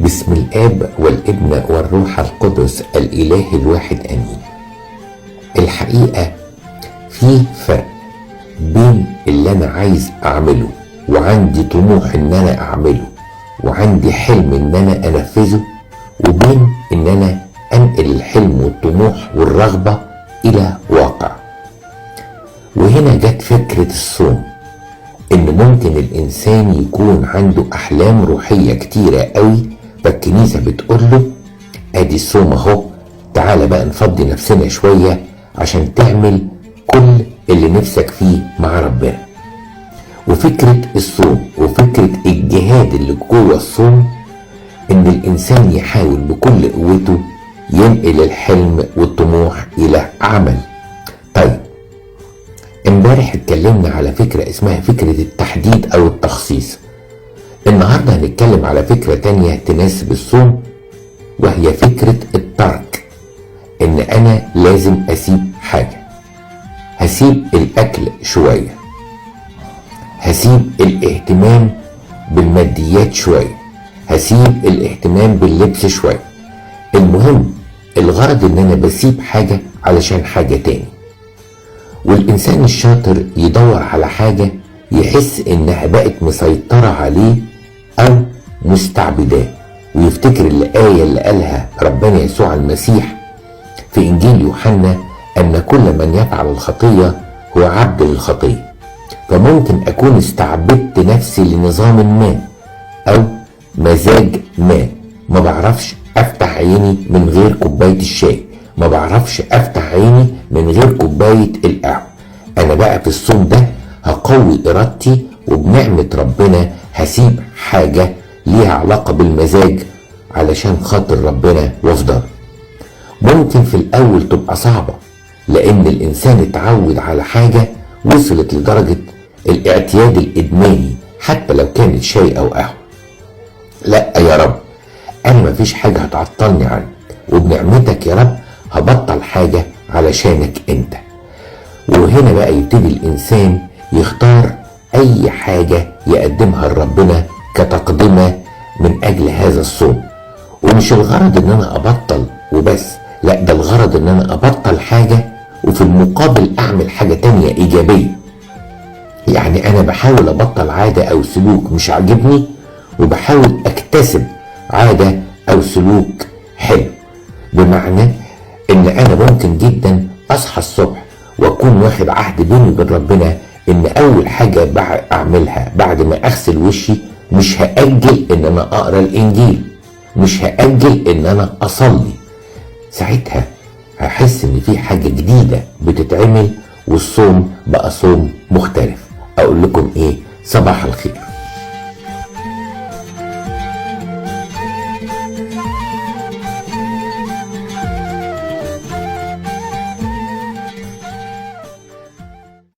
بسم الآب والابن والروح القدس الإله الواحد آمين. الحقيقة في فرق بين اللي أنا عايز أعمله وعندي طموح إن أنا أعمله وعندي حلم إن أنا أنفذه، وبين إن أنا أنقل الحلم والطموح والرغبة إلى واقع. وهنا جت فكرة الصوم، إن ممكن الإنسان يكون عنده أحلام روحية كتيرة قوي، فالكنيسة بتقول له ادي الصوم اهو، تعالى بقى نفضي نفسنا شوية عشان تعمل كل اللي نفسك فيه مع ربنا. وفكرة الصوم وفكرة الجهاد اللي جوه الصوم ان الانسان يحاول بكل قوته ينقل الحلم والطموح الى عمل. طيب، امبارح اتكلمنا على فكرة اسمها فكرة التحديد او التخصيص. النهاردة هنتكلم على فكرة تانية تناسب الصوم، وهي فكرة الترك، ان انا لازم اسيب حاجة. هسيب الاكل شوية، هسيب الاهتمام بالماديات شوية، هسيب الاهتمام باللبس شوية. المهم الغرض ان انا بسيب حاجة علشان حاجة تاني. والانسان الشاطر يدور على حاجة يحس انها بقت مسيطرة عليه او مستعبداه، ويفتكر الآية اللي قالها ربنا يسوع المسيح في إنجيل يوحنا أن كل من يفعل الخطية هو عبد للخطية. فممكن أكون استعبدت نفسي لنظام ما أو مزاج ما، ما بعرفش أفتح عيني من غير كوباية الشاي، ما بعرفش أفتح عيني من غير كوباية القهوة. أنا بقى في الصوم ده هقوي إرادتي، وبنعمة ربنا هسيب حاجة ليها علاقة بالمزاج علشان خاطر ربنا وافضل. ممكن في الأول تبقى صعبة، لأن الإنسان اتعود على حاجة وصلت لدرجة الاعتياد الإدماني، حتى لو كانت شاي أو قهوة. لا يا رب، أنا مفيش حاجة هتعطلني عنك، وبنعمتك يا رب هبطل حاجة علشانك أنت. وهنا بقى يبتدي الإنسان يختار أي حاجة يقدمها لربنا كتقدمة من أجل هذا الصوم. ومش الغرض إن أنا أبطل وبس، لا، ده الغرض إن أنا أبطل حاجة وفي المقابل أعمل حاجة تانية إيجابية. يعني أنا بحاول أبطل عادة أو سلوك مش عاجبني، وبحاول أكتسب عادة أو سلوك حلو. بمعنى إن أنا ممكن جدا أصحى الصبح وأكون واخد عهد بيني وبين ربنا إن أول حاجة أعملها بعد ما أغسل وشي مش هأجل إن أنا أقرأ الإنجيل، مش هأجل إن أنا أصلي. ساعتها هحس إن في حاجة جديدة بتتعمل، والصوم بقى صوم مختلف. أقول لكم إيه؟ صباح الخير.